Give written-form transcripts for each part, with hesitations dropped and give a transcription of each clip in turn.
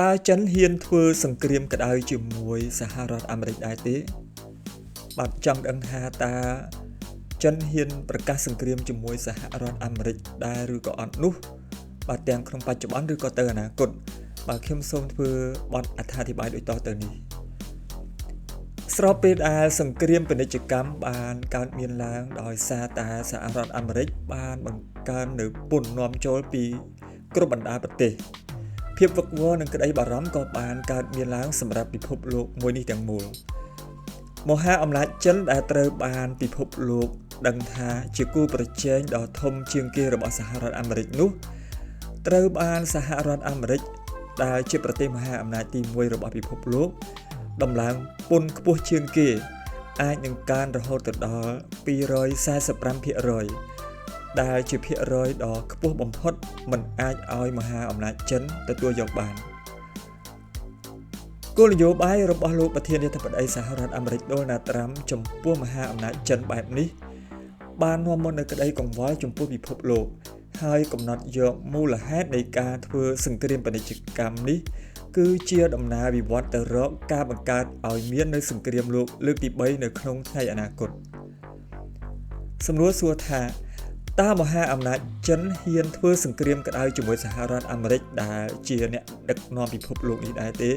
តើចិនហ៊ានធ្វើសង្គ្រាមក្តៅជាមួយសហរដ្ឋអាមេរិកដែរទេបាទចង់ដឹងថាតើចិនហ៊ានប្រកាសសង្គ្រាមជាមួយសហរដ្ឋអាមេរិកដែរឬក៏អត់នោះបាទទាំងក្នុងបច្ចុប្បន្នឬក៏ទៅអនាគតបាទខ្ញុំសូមធ្វើបទអត្ថាធិប្បាយដូចតទៅនេះស្របពេលដែលសង្គ្រាមពាណិជ្ជកម្មបានកើតមានឡើងដោយសារតែសហរដ្ឋអាមេរិកបានបង្កើននៅពន្ធនាំចូលពីគ្រប់បណ្ដាប្រទេសភាពវឹកវរនិងក្តីបារម្ភក៏បានកើតមានឡើងសម្រាប់ពិភពលោកមួយនេះទាំងមូលមហាអំណាចចិនដែលត្រូវបានពិភពលោកដឹងថាជាគូប្រជែងដ៏ធំជាងគេរបស់សហរដ្ឋអាមេរិកនោះត្រូវបានសហរដ្ឋអាមេរិកដែលជាប្រទេសមហាអំណាចទី1របស់ពិភពលោកដំឡើងពន្ធខ្ពស់ជាងគេអាចនឹងកើនរហូតទៅដល់ 245% ដែលជាភាគរយដ៏ខ្ពស់បំផុតមិនអាចឲ្យមហាអំណាចចិនទទួលយកបានគោលនយោបាយរបស់លោកប្រធានាធិបតីសហរដ្ឋអាមេរិកដូណាល់ត្រាំចំពោះមហាអំណាចចិនបែបនេះបាននាំមកនូវក្តីកង្វល់ចំពោះពិភពលោកហើយកំណត់យកមូលហេតុនៃការធ្វើសង្គ្រាមពាណិជ្ជកម្មនេះគឺជាដំណើរវិវត្តទៅរកការបង្កើតឲ្យមាននូវសង្គ្រាមលោកលើកទី3នៅក្នុងថ្ងៃអនាគតសំណួរសួរថាតើមហាអំណាចចិនហ៊ានធ្វើសង្គ្រាមក្តៅជាមួយសហរដ្ឋអាមេរិកដែលជាអ្នកដឹកនាំពិភពលោកនេះដែរទេ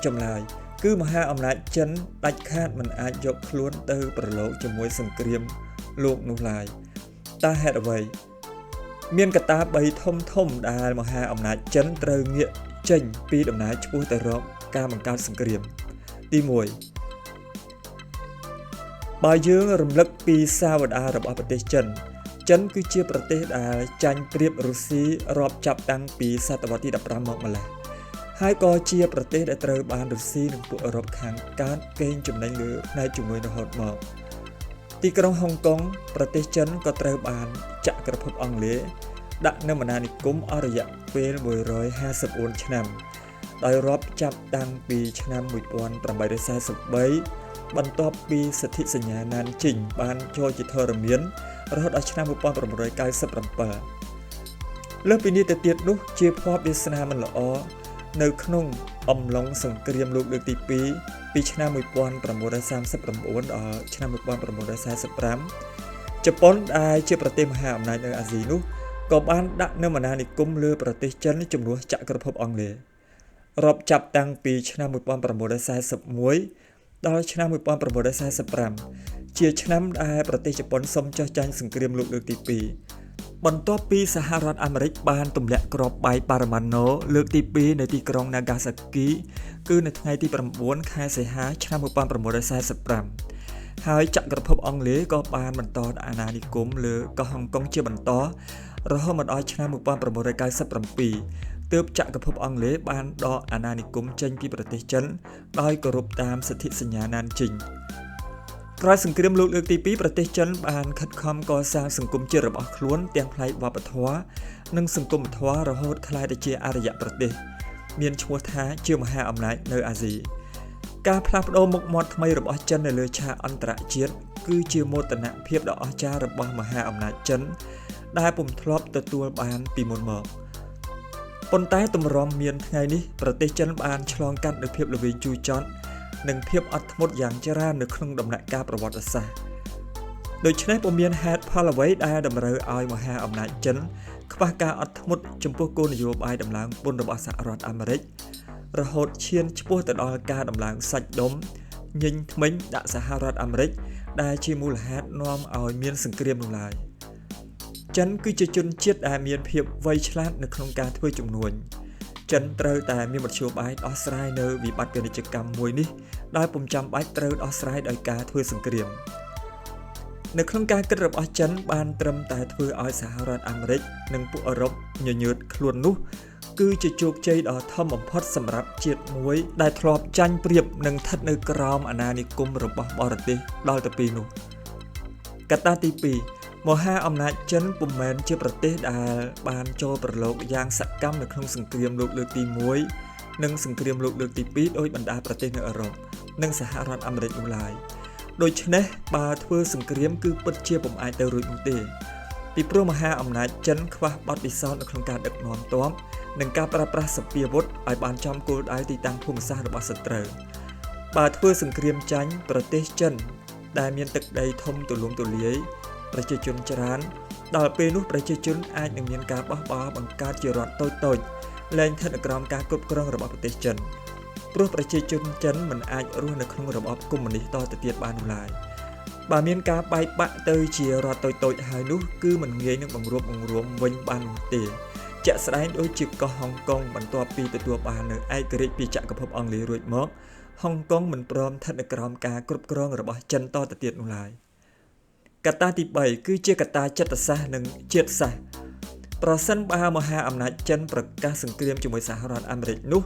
ចម្លើយគឺមហាអំណាចចិនដាច់ខាតមិនអាចយកខ្លួនទៅប្រឡូកជាមួយសង្គ្រាមលោកនោះឡើយតើហេតុអ្វីមានកត្តា3ធំៗដែលមហាអំណាចចិនត្រូវងាកចេញពីដំណើរឆ្ពោះទៅរកការបង្កើតសង្គ្រាមទី1បើយើងរំលឹកពីសាវតារបស់ប្រទេសចិនចិនគឺជាប្រទេសដែលចាញ់ប្រៀបរុស្ស៊ីរាប់ចាប់តាំងពីសតវត្សទី15មកម្ល៉េះហើយក៏ជាប្រទេសដែលត្រូវបានរុស្ស៊ីនិងពួកអឺរ៉ុបខាងកើតកេងចំណេញលើផ្នែកជំនួយរហូតមកទីក្រុងហុងកុងប្រទេសចិនក៏ត្រូវបានចក្រភពអង់គ្លេសដាក់នៅមណានិគមអស់រយៈពេល154ឆ្នាំដោយរាប់ចាប់តាំងពីឆ្នាំ1843បន្ទាប់ពីសន្ធិសញ្ញាណានជីងបានចូលជាធរមានរហូតដល់ឆ្នាំ1997លើសពីនេះទៅទៀតនោះជាភ័ព្វវាសនាមិនល្អនៅក្នុងអំឡុងសង្គ្រាមលោកលើកទី2ពីឆ្នាំ1939ដល់ឆ្នាំ1945ជប៉ុនដែលជាប្រទេសមហាអំណាចនៅអាស៊ីនោះក៏បានដាក់នៅមណានិគមលើប្រទេសចិនជំនួសចក្រភពអង់គ្លេសរាប់ចាប់តាំងពីឆ្នាំ1941ដល់ឆ្នាំ1945ជាឆ្នាំដែលប្រទេសជប៉ុនសុំចុះចាញ់សង្គ្រាមលោកលើកទី2បន្ទាប់ពីសហរដ្ឋអាមេរិកបានទម្លាក់គ្រាប់បែកប៉ារ៉ាម៉ាណូលើកទី2នៅទីក្រុងណាហ្គាសាគីគឺនៅថ្ងៃទី9ខែសីហាឆ្នាំ1945ហើយចក្រភពអង់គ្លេសក៏បានបន្តអាណានិគមលើកោះហុងកុងជាបន្តរហូតមកដល់ឆ្នាំ1997ទើបចក្រភពអង់គ្លេសបានដកអាណានិគមចេញពីប្រទេសចិនដោយគោរពតាមសន្ធិសញ្ញាណានជីងក្រោយសង្គ្រាមលោកលើកទី2ប្រទេសចិនបានខិតខំកសាងសង្គមជាតិរបស់ខ្លួនទាំងផ្នែកវប្បធម៌និងសង្គមធម៌រហូតក្លាយទៅជាអរិយប្រទេសមានឈ្មោះថាជាមហាអំណាចនៅអាស៊ីការផ្លាស់ប្ដូរមុខមាត់ថ្មីរបស់ចិននៅលើឆាកអន្តរជាតិគឺជាមោទនភាពដ៏អស្ចារ្យរបស់មហាអំណាចចិនដែលពុំធ្លាប់ទទួលបានពីមុនមកប៉ុន្តែទម្រាំមានថ្ងៃនេះប្រទេសចិនបានឆ្លងកាត់នូវភាពល្វីងជូរចត់និងភាពអត់ធ្មត់យ៉ាងច្រើននៅក្នុងដំណាក់កាលប្រវត្តិសាស្ត្រដូច្នេះពុំមានហេតុផលអ្វីដែលតម្រូវឲ្យមហាអំណាចចិនខ្វះការអត់ធ្មត់ចំពោះគោលនយោបាយដំឡើងពន្ធរបស់សហរដ្ឋអាមេរិករហូតឈានឆ្ពោះទៅដល់ការដំឡើងសាច់ដុំញញធ្មេញដាក់សហរដ្ឋអាមេរិកដែលជាមូលហេតុនាំឲ្យមានសង្គ្រាមនោះឡើយចិនគឺជាជនជាតិដែលមានភាពវៃឆ្លាតនៅក្នុងការធ្វើជំនួញចិនត្រូវតែមានមធ្យោបាយដោះស្រាយនៅវិបត្តិពាណិជ្ជកម្មមួយនេះដោយពុំចាំបាច់ត្រូវដោះស្រាយដោយការធ្វើសង្គ្រាមនៅក្នុងការគិតរបស់ចិនបានត្រឹមតែធ្វើឲ្យសហរដ្ឋអាមេរិកនិងពួកអឺរ៉ុបញញើតខ្លួននោះគឺជាជោគជ័យដ៏ធំបំផុតសម្រាប់ជាតិមួយដែលធ្លាប់ចាញ់ប្រៀបនិងស្ថិតនៅក្រោមអាណានិគមរបស់បរទេសដល់ទៅពីនោះកត្តាទី2មហាអំណាចចិនពុំមែនជាប្រទេសដែលបានចូលប្រឡូកយ៉ាងសកម្មនៅក្នុងសង្គ្រាមលោកលើកទី1និងសង្គ្រាមលោកលើកទី2ដោយបណ្ដាប្រទេសនៅអឺរ៉ុបនិងសហរដ្ឋអាមេរិកនោះឡើយដូច្នេះបើធ្វើសង្គ្រាមគឺពិតជាពុំអាចទៅរួចនោះទេពីព្រោះមហាអំណាចចិនខ្វះបទពិសោធន៍នៅក្នុងការដឹកនាំទ័ព និងការប្រើប្រាស់សព្វាវុធឲ្យបានចំគោលដៅទីតាំងភូមិសាស្ត្ររបស់សត្រូវបើធ្វើសង្គ្រាមចាញ់ប្រទេសចិនដែលមានទឹកដីធំទូលំទូលាយប្រជាជនច្រើនដល់ពេលនោះប្រជាជនអាចនឹងមានការបះបោរបង្កើតជារដ្ឋតូចៗលែងស្ថិតនៅក្រោមការគ្រប់គ្រងរបស់ប្រទេសចិនព្រោះប្រជាជនចិនមិនអាចរស់នៅក្នុងរបបកុម្មុយនីសតទៅទៀតបាននោះឡើយបើមានការបែកបាក់ទៅជារដ្ឋតូចៗហើយនោះគឺមិនងាយនឹងបង្រួបបង្រួមវិញបាននោះទេជាក់ស្ដែងដូចជាកោះហុងកុងបន្ទាប់ពីទទួលបាននូវឯករាជ្យពីចក្រភពអង់គ្លេសរួចមកហុងកុងមិនព្រមស្ថិតនៅក្រោមការគ្រប់គ្រងរបស់ចិនតទៅទៀតនោះឡើយកត្តាទី3គឺជាកត្តាចិត្តសាស្ត្រនិងជាតិសាសន៍ប្រសិនបើមហាអំណាចចិនប្រកាសសង្គ្រាមជាមួយសហរដ្ឋអាមេរិកនោះ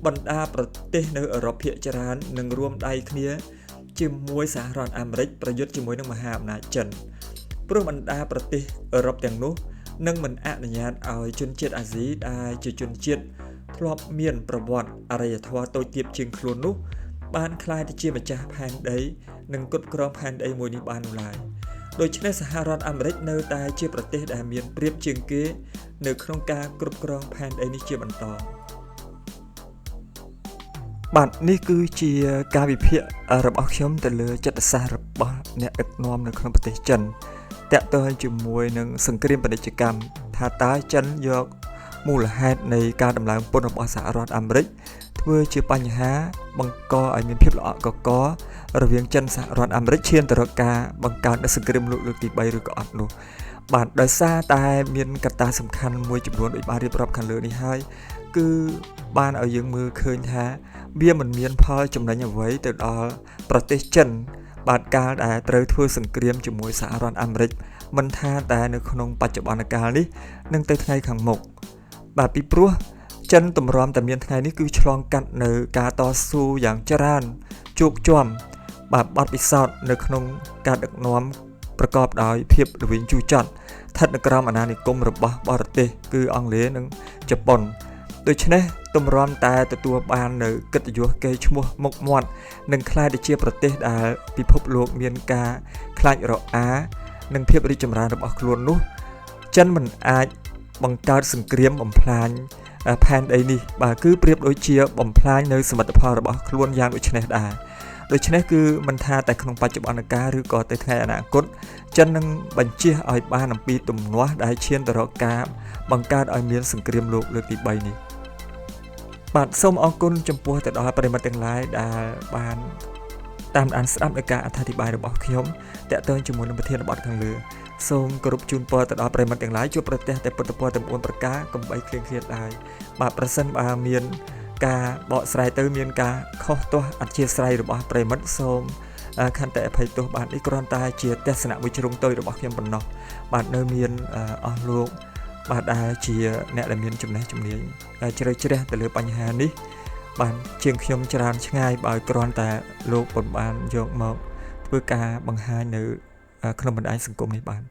បណ្ដាប្រទេសនៅអឺរ៉ុបភាគច្រើននឹងរួមដៃគ្នាជាមួយសហរដ្ឋអាមេរិកប្រយុទ្ធជាមួយនឹងមហាអំណាចចិនព្រោះបណ្ដាប្រទេសអឺរ៉ុបទាំងនោះនឹងមិនអនុញ្ញាតឲ្យជនជាតិអាស៊ីដែលជាជនជាតិធ្លាប់មានប្រវត្តិអរិយធម៌តូចទាបជាងខ្លួននោះបានក្លាយទៅជាម្ចាស់ផែនដីនិងគ្រប់គ្រងផែនដីមួយនេះបាននោះឡើយដូច្នេះសហរដ្ឋអាមេរិកនៅតែជាប្រទេសដែលមានប្រៀបជាងគេនៅក្នុងការគ្រប់គ្រងផែនដីនេះជាបន្តបាទនេះគឺជាការវិភាគរបស់ខ្ញុំទៅលើចិត្តសាស្ត្ររបស់អ្នកដឹកនាំនៅក្នុងប្រទេសចិនទាក់ទងជាមួយនឹងសង្គ្រាមពាណិជ្ជកម្មថាតើចិនយកមូលហេតុនៃការដំឡើងពន្ធរបស់សហរដ្ឋអាមេរិកធ្វើជាបញ្ហាបង្កឲ្យមានភាពល្អក់កកររវាងចិនសហរដ្ឋអាមេរិកឈានទៅរកការបង្កើតនូវសង្គ្រាមលោកលើកទី3ឬក៏អត់នោះបាទដោយសារតែមានកត្តាសំខាន់មួយចំនួនដូចបានរៀបរាប់ខាងលើនេះហើយគឺបានឲ្យយើងមើលឃើញថាវាមិនមានផលចំណេញអ្វីទៅដល់ប្រទេសចិនបាទកាលដែលត្រូវធ្វើសង្គ្រាមជាមួយសហរដ្ឋអាមេរិកមិនថាតែនៅក្នុងបច្ចុប្បន្នកាលនេះនិងទៅថ្ងៃខាងមុខបាទពីព្រោះចិនទម្រាំតែមានថ្ងៃនេះគឺឆ្លងកាត់នៅការតស៊ូយ៉ាងច្រើនជោគជាំបាទបទពិសោធន៍នៅក្នុងការដឹកនាំប្រកបដោយភាពល្វីងជូរចត់ស្ថិតនៅក្រោមអាណានិគមរបស់បរទេសគឺអង់គ្លេសនិងជប៉ុនដូច្នេះទម្រាំតែទទួលបាននៅកិត្តិយសកេរ្តិ៍ឈ្មោះមុខមាត់និងក្លាយទៅជាប្រទេសដែលពិភពលោកមានការខ្លាចរអានិងភាពរីកចម្រើនរបស់ខ្លួននោះចិនមិនអាចបង្កើតសង្គ្រាមបំផ្លាញផែនដីនេះបាទគឺប្រៀបដូចជាបំផ្លាញនៅសមិទ្ធផលរបស់ខ្លួនយ៉ាងដូចនេះដែរដូច្នេះគឺមិនថាតែក្នុងបច្ចុប្បន្នកាលឬក៏ទៅថ្ងៃអនាគតចិននឹងបញ្ជៀសឲ្យបានអំពីទំនាស់ដែលឈានទៅរកការបង្កើតឲ្យមានសង្គ្រាមលោកលើកទី3នេះបាទសូមអរគុណចំពោះទៅដល់ប្រិយមិត្តទាំងឡាយដែលបានតាមដានស្ដាប់នៅការអត្ថាធិប្បាយរបស់ខ្ញុំទាក់ទងជាមួយនឹងប្រធានបទខាងលើសូមគោរពជូនពរទៅដល់ប្រិយមិត្តទាំងឡាយជួបប្រទះតែពុទ្ធពរទាំង4ប្រការកុំបីឃ្លៀងឃ្លាតឡើយបាទប្រសិនបើមានការបកស្រាយទៅមានការខុសទាស់អធ្យាស្រ័យរបស់ប្រិយមិត្តសូមខន្តីអភ័យទោសបាទនេះគ្រាន់តែជាទស្សនៈមួយជ្រុងតូចរបស់ខ្ញុំប៉ុណ្ណោះបាទនៅមានអស់លោកបាទដែលជាអ្នកដែលមានចំណេះជំនាញជ្រៅជ្រះទៅលើបញ្ហានេះបានជាងខ្ញុំច្រើនឆ្ងាយបើគ្រាន់តែលោកពុំបានយកមកធ្វើការបង្ហាញនៅក្នុងបណ្ដាញសង្គមនេះបាន